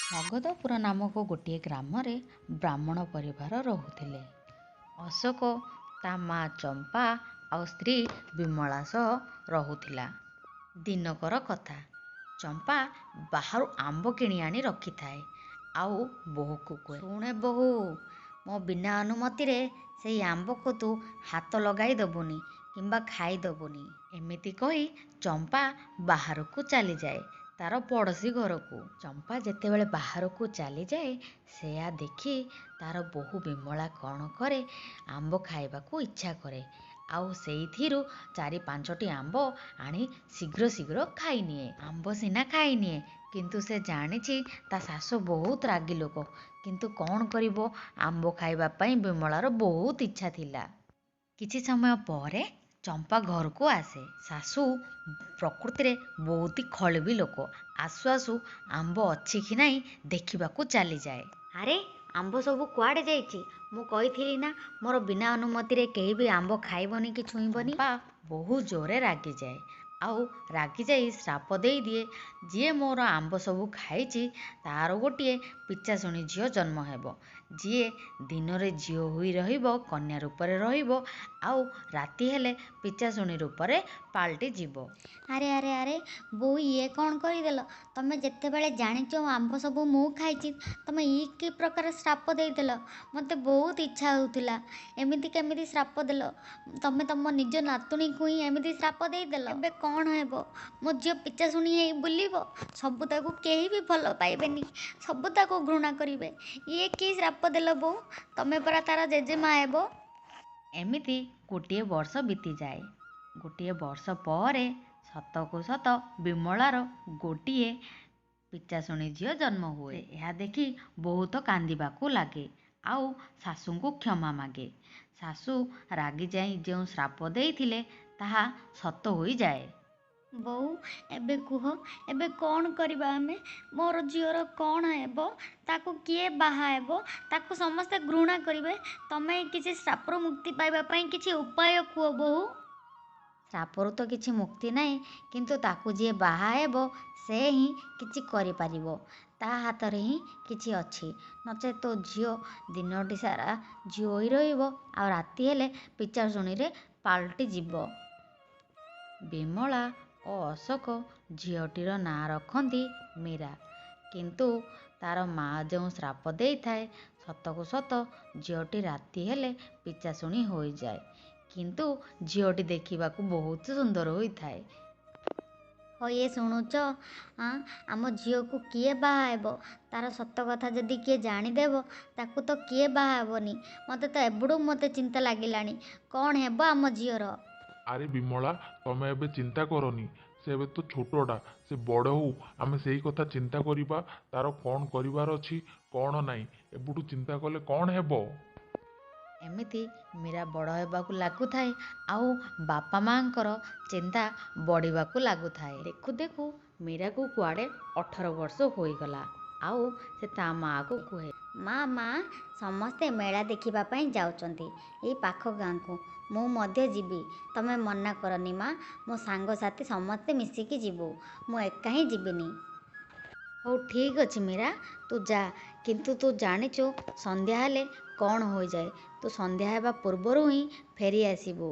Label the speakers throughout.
Speaker 1: ମଗଧପୁର ନାମକ ଗୋଟିଏ ଗ୍ରାମରେ ବ୍ରାହ୍ମଣ ପରିବାର ରହୁଥିଲେ। ଅଶୋକ ତା ମା ଚମ୍ପା ଆଉ ସ୍ତ୍ରୀ ବିମଳା ସହ ରହୁଥିଲା। ଦିନକର କଥା, ଚମ୍ପା ବାହାରୁ ଆମ୍ବ କିଣି ଆଣି ରଖିଥାଏ ଆଉ ବୋହୂକୁ କୁହେ, ଶୁଣେ ବୋହୂ, ମୋ ବିନା ଅନୁମତିରେ ସେଇ ଆମ୍ବକୁ ତୁ ହାତ ଲଗାଇ ଦେବୁନି କିମ୍ବା ଖାଇଦେବୁନି। ଏମିତି କହି ଚମ୍ପା ବାହାରକୁ ଚାଲିଯାଏ ତାର ପଡ଼ୋଶୀ ଘରକୁ। ଚମ୍ପା ଯେତେବେଳେ ବାହାରକୁ ଚାଲିଯାଏ, ସେୟା ଦେଖି ତାର ବୋହୂ ବିମଳା କ'ଣ କରେ, ଆମ୍ବ ଖାଇବାକୁ ଇଚ୍ଛା କରେ ଆଉ ସେଇଥିରୁ 4-5ଟି ଆମ୍ବ ଆଣି ଶୀଘ୍ର ଶୀଘ୍ର ଖାଇନିଏ। ଆମ୍ବ ସିନା ଖାଇନିଏ, କିନ୍ତୁ ସେ ଜାଣିଛି ତା ଶାଶୁ ବହୁତ ରାଗି ଲୋକ। କିନ୍ତୁ କ'ଣ କରିବ, ଆମ୍ବ ଖାଇବା ପାଇଁ ବିମଳାର ବହୁତ ଇଚ୍ଛା ଥିଲା। କିଛି ସମୟ ପରେ ଚମ୍ପା ଘରକୁ ଆସେ। ଶାଶୁ ପ୍ରକୃତିରେ ବହୁତ ଖଳିବି ଲୋକ। ଆସୁ ଆସୁ ଆମ୍ବ ଅଛି କି ନାହିଁ ଦେଖିବାକୁ ଚାଲିଯାଏ। ଆରେ, ଆମ୍ବ ସବୁ କୁଆଡ଼େ ଯାଇଛି? ମୁଁ କହିଥିଲି ନା ମୋର ବିନା ଅନୁମତିରେ କେହି ବି ଆମ୍ବ ଖାଇବନି କି ଛୁଇଁବନି। ଚମ୍ପା ବହୁତ ଜୋରରେ ରାଗିଯାଏ ଆଉ ରାଗିଯାଇ ଶ୍ରାପ ଦେଇଦିଏ, ଯିଏ ମୋର ଆମ୍ବ ସବୁ ଖାଇଛି ତାର ଗୋଟିଏ ପିଚାଶୁଣି ଝିଅ ଜନ୍ମ ହେବ, ଯିଏ ଦିନରେ ଝିଅ ହୋଇ ରହିବ, କନ୍ୟା ରୂପରେ ରହିବ ଆଉ ରାତି ହେଲେ ପିଚାଶୁଣି ରୂପରେ ପାଲଟି ଯିବ।
Speaker 2: ଆରେ ଆରେ ଆରେ ବୋଉ, ଇଏ କ'ଣ କରିଦେଲ ତମେ? ଯେତେବେଳେ ଜାଣିଛ ଆମ୍ବ ସବୁ ମୁଁ ଖାଇଛି, ତମେ ଇଏ କି ପ୍ରକାର ଶ୍ରାପ ଦେଇଦେଲ? ମୋତେ ବହୁତ ଇଚ୍ଛା ହେଉଥିଲା, ଏମିତି କେମିତି ଶ୍ରାପ ଦେଲ ତମେ? ତମ ନିଜ ନାତୁଣୀକୁ ହିଁ ଏମିତି ଶ୍ରାପ ଦେଇଦେଲ। ଏବେ କ'ଣ ହେବ? ମୋ ଝିଅ ପିଚାଶୁଣି ହେଇ ବୁଲିବ, ସବୁ ତାକୁ କେହି ବି ଭଲ ପାଇବେନି, ସବୁ ତାକୁ ଘୃଣା କରିବେ। ଇଏ କି ଶ୍ରାପ ଦେଲ ବୋଉ? ତମେ ପରା ତାର ଜେଜେମା ହେବ।
Speaker 1: ଏମିତି ଗୋଟିଏ ବର୍ଷ ବିତିଯାଏ। ଗୋଟିଏ ବର୍ଷ ପରେ ସତକୁ ସତ ବିମଳାର ଗୋଟିଏ ପିଚାଶୁଣି ଝିଅ ଜନ୍ମ ହୁଏ। ଏହା ଦେଖି ବହୁତ କାନ୍ଦିବାକୁ ଲାଗେ ଆଉ ଶାଶୁଙ୍କୁ କ୍ଷମା ମାଗେ। ଶାଶୁ ରାଗିଯାଇ ଯେଉଁ ଶ୍ରାପ ଦେଇଥିଲେ ତାହା ସତ ହୋଇଯାଏ।
Speaker 2: ବୋଉ, ଏବେ କୁହ, ଏବେ କ'ଣ କରିବା ଆମେ? ମୋର ଝିଅର କ'ଣ ହେବ? ତାକୁ କିଏ ବାହା ହେବ? ତାକୁ ସମସ୍ତେ ଘୃଣା କରିବେ। ତମେ କିଛି ଶ୍ରାପରୁ ମୁକ୍ତି ପାଇବା ପାଇଁ କିଛି ଉପାୟ କୁହ ବୋହୂ।
Speaker 1: ଶ୍ରାପରୁ ତ କିଛି ମୁକ୍ତି ନାହିଁ, କିନ୍ତୁ ତାକୁ ଯିଏ ବାହା ହେବ ସେ ହିଁ କିଛି କରିପାରିବ। ତା ହାତରେ ହିଁ କିଛି ଅଛି। ନଚେତ୍ ତୋ ଝିଅ ଦିନଟି ସାରା ଝିଅ ହୋଇ ରହିବ ଆଉ ରାତି ହେଲେ ପିଚାଶୁଣିରେ ପାଲଟି ଯିବ। ବିମଳା ଓ ଅଶୋକ ଝିଅଟିର ନାଁ ରଖନ୍ତି ମୀରା। କିନ୍ତୁ ତାର ମା ଯେଉଁ ଶ୍ରାପ ଦେଇଥାଏ, ସତକୁ ସତ ଝିଅଟି ରାତି ହେଲେ ପିଚାଶୁଣି ହୋଇଯାଏ। କିନ୍ତୁ ଝିଅଟି ଦେଖିବାକୁ ବହୁତ ସୁନ୍ଦର ହୋଇଥାଏ।
Speaker 2: ହଇଏ ଶୁଣୁଛ, ଆମ ଝିଅକୁ କିଏ ବାହା ହେବ? ତାର ସତ କଥା ଯଦି କିଏ ଜାଣିଦେବ, ତାକୁ ତ କିଏ ବାହା ହେବନି। ମୋତେ ତ ଏବେଠୁ ମୋତେ ଚିନ୍ତା ଲାଗିଲାଣି, କ'ଣ ହେବ ଆମ ଝିଅର?
Speaker 3: ଆରେ ବିମଳା, ତମେ ଏବେ ଚିନ୍ତା କରନି। ସେ ଏବେ ତ ଛୋଟଟା, ସେ ବଡ଼ ହଉ, ଆମେ ସେଇ କଥା ଚିନ୍ତା କରିବା, ତାର କ'ଣ କରିବାର ଅଛି କ'ଣ ନାହିଁ। ଏବେଠୁ ଚିନ୍ତା କଲେ କ'ଣ ହେବ?
Speaker 1: ଏମିତି ମୀରା ବଡ଼ ହେବାକୁ ଲାଗୁଥାଏ ଆଉ ବାପା ମାଆଙ୍କର ଚିନ୍ତା ବଢ଼ିବାକୁ ଲାଗୁଥାଏ। ଦେଖୁ ଦେଖୁ ମୀରାକୁ କୁଆଡ଼େ 18 ବର୍ଷ ହୋଇଗଲା ଆଉ ସେ ତା ମାଆକୁ କୁହେ,
Speaker 2: ମା ମା, ସମସ୍ତେ ମେଳା ଦେଖିବା ପାଇଁ ଯାଉଛନ୍ତି ଏଇ ପାଖ ଗାଁକୁ, ମୁଁ ମଧ୍ୟ ଯିବି। ତମେ ମନା କରନି ମା। ମୋ ସାଙ୍ଗସାଥି ସମସ୍ତେ ମିଶିକି ଯିବୁ, ମୁଁ ଏକା ହିଁ ଯିବିନି।
Speaker 1: ହଉ ଠିକ୍ ଅଛି ମୀରା, ତୁ ଯା, କିନ୍ତୁ ତୁ ଜାଣିଛୁ ସନ୍ଧ୍ୟା ହେଲେ କ'ଣ ହୋଇଯାଏ। ତୁ ସନ୍ଧ୍ୟା ହେବା ପୂର୍ବରୁ ହିଁ ଫେରି ଆସିବୁ।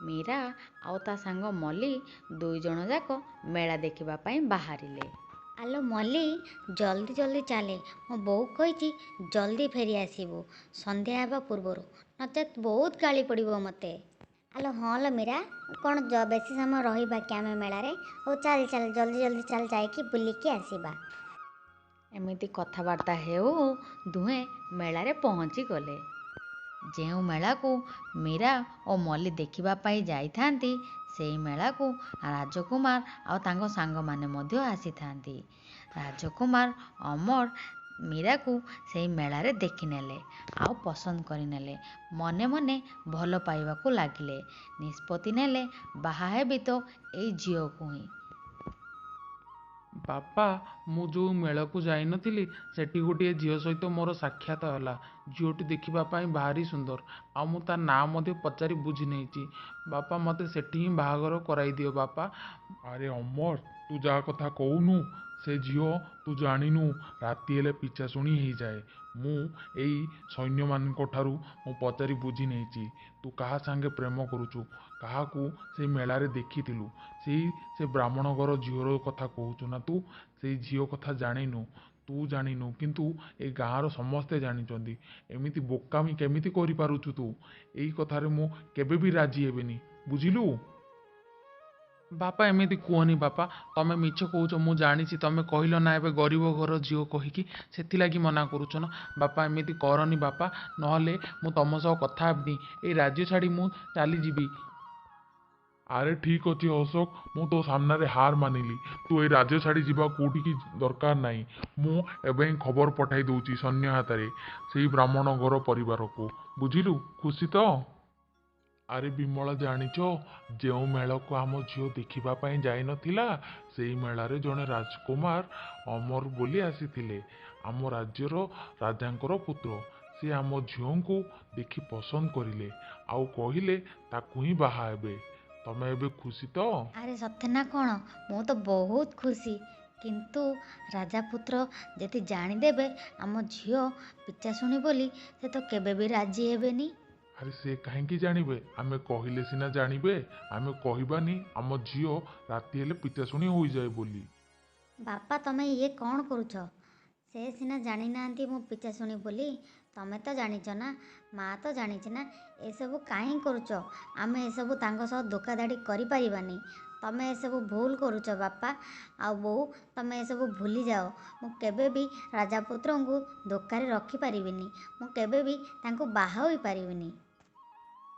Speaker 1: ମୀରା ଆଉ ତା ସାଙ୍ଗ ମଲ୍ଲି ଦୁଇ ଜଣ ଯାକ ମେଳା ଦେଖିବା ପାଇଁ ବାହାରିଲେ।
Speaker 2: ଆଲୋ ମଲ୍ଲି, ଜଲ୍ଦି ଜଲ୍ଦି ଚାଲେ, ମୋ ବୋଉ କହିଛି ଜଲ୍ଦି ଫେରି ଆସିବୁ ସନ୍ଧ୍ୟା ହେବା ପୂର୍ବରୁ, ନଚେତ୍ ବହୁତ ଗାଳି ପଡ଼ିବ ମୋତେ। ଆଲୋ ହଁ ଲୋ ମୀରା, କ'ଣ ବେଶୀ ସମୟ ରହିବା କି ଆମେ ମେଳାରେ? ହଉ ଚାଲ ଚାଲ, ଜଲ୍ଦି ଜଲ୍ଦି ଚାଲ, ଯାଇକି ବୁଲିକି ଆସିବା।
Speaker 1: ଏମିତି କଥାବାର୍ତ୍ତା ହେଉ ଦୁହେଁ ମେଳାରେ ପହଞ୍ଚିଗଲେ। ଯେଉଁ ମେଳାକୁ ମୀରା ଓ ମଲ୍ଲି ଦେଖିବା ପାଇଁ ଯାଇଥାନ୍ତି, ସେଇ ମେଳାକୁ ରାଜକୁମାର ଆଉ ତାଙ୍କ ସାଙ୍ଗମାନେ ମଧ୍ୟ ଆସିଥାନ୍ତି। ରାଜକୁମାର ଅମର ମୀରାକୁ ସେଇ ମେଳାରେ ଦେଖିନେଲେ ଆଉ ପସନ୍ଦ କରିନେଲେ। ମନେ ମନେ ଭଲ ପାଇବାକୁ ଲାଗିଲେ। ନିଷ୍ପତ୍ତି ନେଲେ, ବାହା ହେବି ତ ଏଇ ଝିଅକୁ ହିଁ।
Speaker 4: ବାପା, ମୁଁ ଯେଉଁ ମେଳାକୁ ଯାଇନଥିଲି, ସେଠି ଗୋଟିଏ ଝିଅ ସହିତ ମୋର ସାକ୍ଷାତ ହେଲା। ଝିଅଟି ଦେଖିବା ପାଇଁ ଭାରି ସୁନ୍ଦର, ଆଉ ମୁଁ ତା ନାଁ ମଧ୍ୟ ପଚାରି ବୁଝି ନେଇଛି। ବାପା, ମୋତେ ସେଠି ହିଁ ବାହାଘର କରାଇଦିଅ ବାପା।
Speaker 3: ଆରେ ଅମର, ତୁ ଯାହା କଥା କହୁନୁ ସେ ଝିଅ ତୁ ଜାଣିନୁ, ରାତି ହେଲେ ପିଚାଶୁଣି ହେଇଯାଏ। ମୁଁ ଏଇ ସୈନ୍ୟମାନଙ୍କ ଠାରୁ ମୁଁ ପଚାରି ବୁଝି ନେଇଛି ତୁ କାହା ସାଙ୍ଗେ ପ୍ରେମ କରୁଛୁ, କାହାକୁ ସେଇ ମେଳାରେ ଦେଖିଥିଲୁ। ସେଇ ସେ ବ୍ରାହ୍ମଣ ଘର ଝିଅର କଥା କହୁଛୁ ନା ତୁ? ସେଇ ଝିଅ କଥା ଜାଣିନୁ ତୁ, ଜାଣିନୁ, କିନ୍ତୁ ଏ ଗାଁର ସମସ୍ତେ ଜାଣିଛନ୍ତି। ଏମିତି ବୋକାମି କେମିତି କରିପାରୁଛୁ ତୁ? ଏଇ କଥାରେ ମୁଁ କେବେ ବି ରାଜି ହେବିନି, ବୁଝିଲୁ?
Speaker 4: ବାପା, ଏମିତି କୁହନି ବାପା, ତମେ ମିଛ କହୁଛ, ମୁଁ ଜାଣିଛି। ତମେ କହିଲ ନା ଏବେ ଗରିବ ଘର ଝିଅ କହିକି, ସେଥିଲାଗି ମନା କରୁଛ ନା? ବାପା, ଏମିତି କରନି ବାପା, ନହେଲେ ମୁଁ ତମ ସହ କଥା ହେବିନି, ଏଇ ରାଜ୍ୟ ଛାଡ଼ି ମୁଁ ଚାଲିଯିବି।
Speaker 3: ଆରେ ଠିକ୍ ଅଛି ଅଶୋକ, ମୁଁ ତୋ ସାମ୍ନାରେ ହାର ମାନିଲି। ତୁ ଏଇ ରାଜ୍ୟ ଛାଡ଼ି ଯିବା କେଉଁଠିକି ଦରକାର ନାହିଁ। ମୁଁ ଏବେ ହିଁ ଖବର ପଠାଇ ଦେଉଛି ସୈନ୍ୟ ହାତରେ ସେଇ ବ୍ରାହ୍ମଣ ଘର ପରିବାରକୁ, ବୁଝିଲୁ? ଖୁସି ତ? ଆରେ ବିମଳା, ଜାଣିଛ, ଯେଉଁ ମେଳାକୁ ଆମ ଝିଅ ଦେଖିବା ପାଇଁ ଯାଇନଥିଲା, ସେଇ ମେଳାରେ ଜଣେ ରାଜକୁମାର ଅମର ବୋଲି ଆସିଥିଲେ, ଆମ ରାଜ୍ୟର ରାଜାଙ୍କର ପୁତ୍ର। ସେ ଆମ ଝିଅଙ୍କୁ ଦେଖି ପସନ୍ଦ କରିଲେ ଆଉ କହିଲେ ତାକୁ ହିଁ ବାହା ହେବେ। ତମେ ଏବେ ଖୁସି ତ?
Speaker 2: ଆରେ ସତେ ନା କ'ଣ? ମୁଁ ତ ବହୁତ ଖୁସି। କିନ୍ତୁ ରାଜାପୁତ୍ର ଯଦି ଜାଣିଦେବେ ଆମ ଝିଅ ପିଚାଶୁଣି ବୋଲି, ସେ ତ କେବେ ବି ରାଜି ହେବେନି।
Speaker 3: ଆରେ ସେ କାହିଁକି ଜାଣିବେ? ଆମେ କହିଲେ ସିନା ଜାଣିବେ। ଆମେ କହିବାନି ଆମ ଝିଅ ରାତି ହେଲେ ପିଚାଶୁଣି ହୋଇଯାଏ ବୋଲି।
Speaker 2: ବାପା, ତମେ ଇଏ କ'ଣ କରୁଛ? ସେ ସିନା ଜାଣିନାହାନ୍ତି ମୁଁ ପିଚାଶୁଣି ବୋଲି, ତମେ ତ ଜାଣିଛ ନା, ମା ତ ଜାଣିଛି ନା। ଏସବୁ କାହିଁ କରୁଛ? ଆମେ ଏସବୁ ତାଙ୍କ ସହ ଧୋକାଧାଡ଼ି କରିପାରିବାନି। ତମେ ଏସବୁ ଭୁଲ କରୁଛ ବାପା ଆଉ ବୋଉ, ତମେ ଏସବୁ ଭୁଲିଯାଅ। ମୁଁ କେବେ ବି ରାଜାପୁତ୍ରଙ୍କୁ ଧୋକାରେ ରଖିପାରିବିନି, ମୁଁ କେବେ ବି ତାଙ୍କୁ ବାହା ହୋଇପାରିବିନି।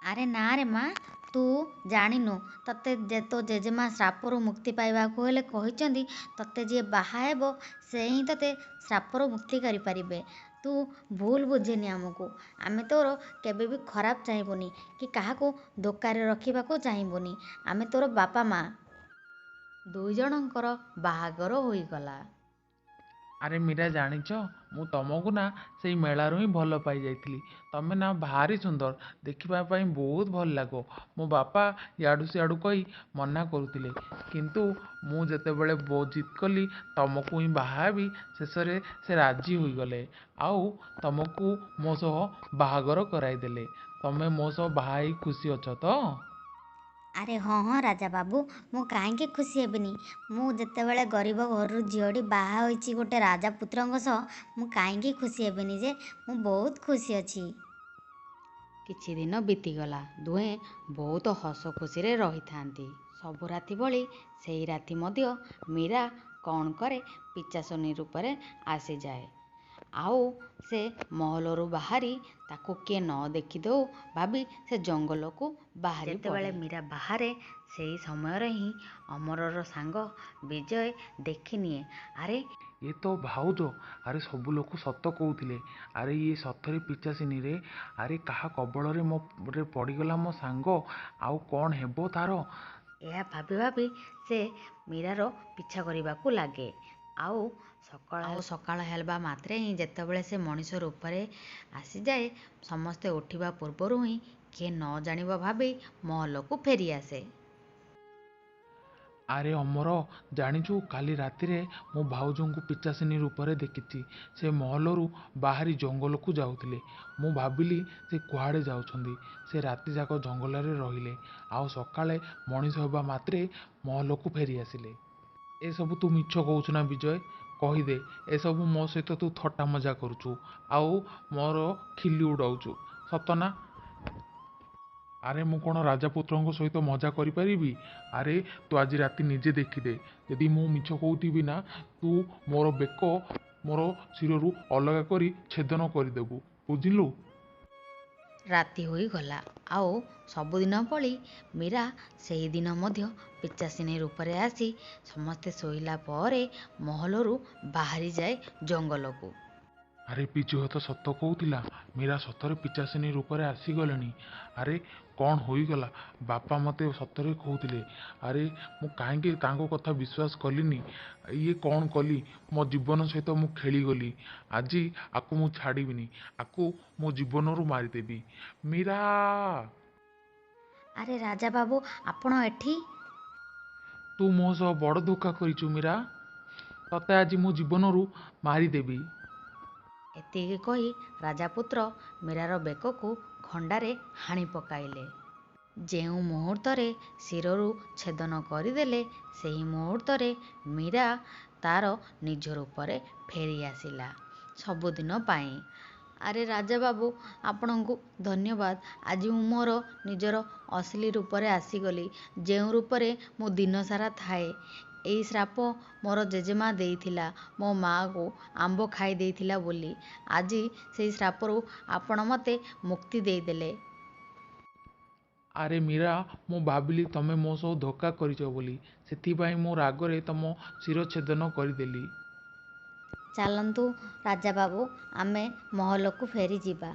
Speaker 2: ଆରେ ନା ରେ ମା, ତୁ ଜାଣିନୁ, ତତେ ତୋ ଜେଜେମା ଶ୍ରାପରୁ ମୁକ୍ତି ପାଇବାକୁ ହେଲେ କହିଛନ୍ତି ତତେ ଯିଏ ବାହା ହେବ ସେ ହିଁ ତତେ ଶ୍ରାପରୁ ମୁକ୍ତି କରିପାରିବେ। ତୁ ଭୁଲ ବୁଝେନି ଆମକୁ, ଆମେ ତୋର କେବେ ବି ଖରାପ ଚାହିଁବୁନି କି କାହାକୁ ଧୋକାରେ ରଖିବାକୁ ଚାହିଁବୁନି। ଆମେ ତୋର ବାପା ମା।
Speaker 1: ଦୁଇ ଜଣଙ୍କର ବାହାଘର ହୋଇଗଲା।
Speaker 4: ଆରେ ମୀରା, ଜାଣିଛ, ମୁଁ ତମକୁ ନା ସେଇ ମେଳାରୁ ହିଁ ଭଲ ପାଇଯାଇଥିଲି। ତମେ ନା ଭାରି ସୁନ୍ଦର, ଦେଖିବା ପାଇଁ ବହୁତ ଭଲ ଲାଗ। ମୋ ବାପା ଇଆଡ଼ୁ ସିଆଡ଼ୁ କହି ମନା କରୁଥିଲେ, କିନ୍ତୁ ମୁଁ ଯେତେବେଳେ ବହୁତ ଜିଦ୍ କଲି ତମକୁ ହିଁ ବାହା ହେବି, ଶେଷରେ ସେ ରାଜି ହୋଇଗଲେ ଆଉ ତମକୁ ମୋ ସହ ବାହାଘର କରାଇଦେଲେ। ତମେ ମୋ ସହ ବାହା ହେଇ ଖୁସି ଅଛ ତ?
Speaker 2: ଆରେ ହଁ ହଁ ରାଜା ବାବୁ, ମୁଁ କାହିଁକି ଖୁସି ହେବିନି? ମୁଁ ଯେତେବେଳେ ଗରିବ ଘରରୁ ଝିଅଟି ବାହା ହୋଇଛି ଗୋଟେ ରାଜାପୁତ୍ରଙ୍କ ସହ, ମୁଁ କାହିଁକି ଖୁସି ହେବିନି ଯେ? ମୁଁ ବହୁତ ଖୁସି ଅଛି।
Speaker 1: କିଛି ଦିନ ବିତିଗଲା। ଦୁହେଁ ବହୁତ ହସ ଖୁସିରେ ରହିଥାନ୍ତି। ସବୁ ରାତି ଭଳି ସେଇ ରାତି ମଧ୍ୟ ମୀରା କ'ଣ କରେ, ପିଚାଶୁନି ରୂପରେ ଆସିଯାଏ ଆଉ ସେ ମହଲରୁ ବାହାରି ତାକୁ କିଏ ନ ଦେଖିଦେଉ ଭାବି ସେ ଜଙ୍ଗଲକୁ ବାହାରି। ଯେତେବେଳେ ମୀରା ବାହାରେ, ସେଇ ସମୟରେ ହିଁ ଅମରର ସାଙ୍ଗ ବିଜୟ ଦେଖିନିଏ, ଆରେ
Speaker 4: ଇଏ ତ ଭାଉଜ! ଆରେ ସବୁ ଲୋକ ସତ କହୁଥିଲେ, ଆରେ ଇଏ ସତରେ ପିଚାସିନୀ ରେ। ଆରେ କାହା କବଳରେ ମୋ ରେ ପଡ଼ିଗଲା ମୋ ସାଙ୍ଗ, ଆଉ କ'ଣ ହେବ ତାର?
Speaker 1: ଏହା ଭାବି ଭାବି ସେ ମୀରାର ପିଛା କରିବାକୁ ଲାଗେ। ଆଉ ସକାଳ ହେବା ମାତ୍ରେ ହିଁ ଯେତେବେଳେ ସେ ମଣିଷ ରୂପରେ ଆସିଯାଏ, ସମସ୍ତେ ଉଠିବା ପୂର୍ବରୁ ହିଁ କିଏ ନ ଜାଣିବ ଭାବି ମହଲକୁ ଫେରିଆସେ।
Speaker 4: ଆରେ ଅମର, ଜାଣିଛୁ, କାଲି ରାତିରେ ମୁଁ ଭାଉଜଙ୍କୁ ପିଚାସିନୀ ରୂପରେ ଦେଖିଛି। ସେ ମହଲରୁ ବାହାରି ଜଙ୍ଗଲକୁ ଯାଉଥିଲେ। ମୁଁ ଭାବିଲି ସେ କୁଆଡ଼େ ଯାଉଛନ୍ତି। ସେ ରାତି ଯାକ ଜଙ୍ଗଲରେ ରହିଲେ ଆଉ ସକାଳେ ମଣିଷ ହେବା ମାତ୍ରେ ମହଲକୁ ଫେରିଆସିଲେ। ଏସବୁ ତୁ ମିଛ କହୁଛୁ ନା ବିଜୟ? କହିଦେ, ଏସବୁ ମୋ ସହିତ ତୁ ଥଟ୍ଟା ମଜା କରୁଛୁ ଆଉ ମୋର ଖିଲି ଉଡ଼ାଉଛୁ, ସତ ନା?
Speaker 3: ଆରେ ମୁଁ କ'ଣ ରାଜାପୁତ୍ରଙ୍କ ସହିତ ମଜା କରିପାରିବି? ଆରେ ତୁ ଆଜି ରାତି ନିଜେ ଦେଖିଦେ, ଯଦି ମୁଁ ମିଛ କହୁଥିବି ନା, ତୁ ମୋର ବେକ ମୋର ଶିରରୁ ଅଲଗା କରି ଛେଦନ କରିଦେବୁ, ବୁଝିଲୁ?
Speaker 1: ରାତି ହୋଇଗଲା ଆଉ ସବୁଦିନ ଭଳି ମୀରା ସେହିଦିନ ମଧ୍ୟ ପିଚାସିନୀ ରୂପରେ ଆସି ସମସ୍ତେ ଶୋଇଲା ପରେ ମହଲରୁ ବାହାରିଯାଏ ଜଙ୍ଗଲକୁ।
Speaker 3: ଆରେ ବିଜୟ ତ ସତ କହୁଥିଲା, ମୀରା ସତରେ ପିଚାସିନୀ ରୂପରେ ଆସିଗଲେଣି। ଆରେ କ'ଣ ହୋଇଗଲା? ବାପା ମୋତେ ସତରେ କହୁଥିଲେ। ଆରେ ମୁଁ କାହିଁକି ତାଙ୍କ କଥା ବିଶ୍ୱାସ କଲିନି? ଇଏ କ'ଣ କଲି? ମୋ ଜୀବନ ସହିତ ମୁଁ ଖେଳିଗଲି। ଆଜି ଆକୁ ମୁଁ ଛାଡ଼ିବିନି, ଆକୁ ମୋ ଜୀବନରୁ ମାରିଦେବି। ମୀରା!
Speaker 2: ଆରେ ରାଜା ବାବୁ, ଆପଣ ଏଠି?
Speaker 4: ତୁ ମୋ ସହ ବଡ଼ ଧୋକା କରିଛୁ ମୀରା। ତତେ ଆଜି ମୁଁ ଜୀବନରୁ ମାରିଦେବି।
Speaker 1: ଏତିକି କହି ରାଜାପୁତ୍ର ମୀରାର ବେକକୁ ଖଣ୍ଡାରେ ହାଣି ପକାଇଲେ। ଯେଉଁ ମୁହୂର୍ତ୍ତରେ ଶିରରୁ ଛେଦନ କରିଦେଲେ, ସେହି ମୁହୂର୍ତ୍ତରେ ମୀରା ତା'ର ନିଜ ରୂପରେ ଫେରିଆସିଲା ସବୁଦିନ ପାଇଁ। ଆରେ ରାଜାବାବୁ, ଆପଣଙ୍କୁ ଧନ୍ୟବାଦ। ଆଜି ମୁଁ ମୋର ନିଜର ଅସଲି ରୂପରେ ଆସିଗଲି, ଯେଉଁ ରୂପରେ ମୁଁ ଦିନସାରା ଥାଏ। ଏଇ ଶ୍ରାପ ମୋର ଜେଜେମା ଦେଇଥିଲା ମୋ ମାଆକୁ ଆମ୍ବ ଖାଇ ଦେଇଥିଲା ବୋଲି। ଆଜି ସେଇ ଶ୍ରାପରୁ ଆପଣ ମୋତେ ମୁକ୍ତି ଦେଇଦେଲେ।
Speaker 4: ଆରେ ମୀରା, ମୁଁ ଭାବିଲି ତମେ ମୋ ସହ ଧୋକା କରିଛ ବୋଲି, ସେଥିପାଇଁ ମୁଁ ରାଗରେ ତମ ଶିର ଛେଦନ କରିଦେଲି।
Speaker 2: ଚାଲନ୍ତୁ ରାଜାବାବୁ, ଆମେ ମହଲକୁ ଫେରିଯିବା।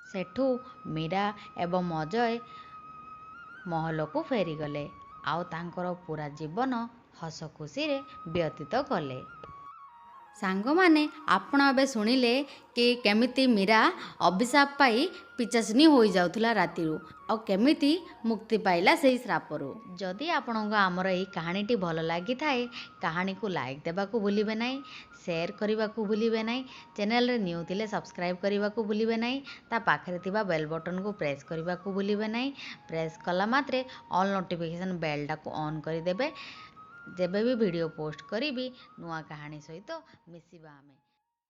Speaker 1: ସେଠୁ ମୀରା ଏବଂ ଅଜୟ ମହଲକୁ ଫେରିଗଲେ ଆଉ ତାଙ୍କର ପୁରା ଜୀବନ ହସ ଖୁସିରେ ବ୍ୟତୀତ କଲେ। ସାଙ୍ଗମାନେ, ଆପଣ ଏବେ ଶୁଣିଲେ କି କେମିତି ମୀରା ଅଭିଶାପ ପାଇ ପିଚାସିନୀ ହୋଇଯାଉଥିଲା ରାତିରୁ, ଆଉ କେମିତି ମୁକ୍ତି ପାଇଲା ସେଇ ଶ୍ରାପରୁ। ଯଦି ଆପଣଙ୍କୁ ଆମର ଏଇ କାହାଣୀଟି ଭଲ ଲାଗିଥାଏ, କାହାଣୀକୁ ଲାଇକ୍ ଦେବାକୁ ଭୁଲିବେ ନାହିଁ, ସେୟାର କରିବାକୁ ଭୁଲିବେ ନାହିଁ, ଚ୍ୟାନେଲରେ ନ୍ୟୁ ଥିଲେ ସବସ୍କ୍ରାଇବ୍ କରିବାକୁ ଭୁଲିବେ ନାହିଁ, ତା ପାଖରେ ଥିବା ବେଲ୍ ବଟନ୍କୁ ପ୍ରେସ୍ କରିବାକୁ ଭୁଲିବେ ନାହିଁ। ପ୍ରେସ୍ କଲା ମାତ୍ରେ ଅଲ୍ ନୋଟିଫିକେସନ୍ ବେଲ୍ଟାକୁ ଅନ୍ କରିଦେବେ। ଯେବେ ବି ଭିଡ଼ିଓ ପୋଷ୍ଟ କରିବି ନୂଆ କାହାଣୀ ସହିତ ମିଶିବା ଆମେ।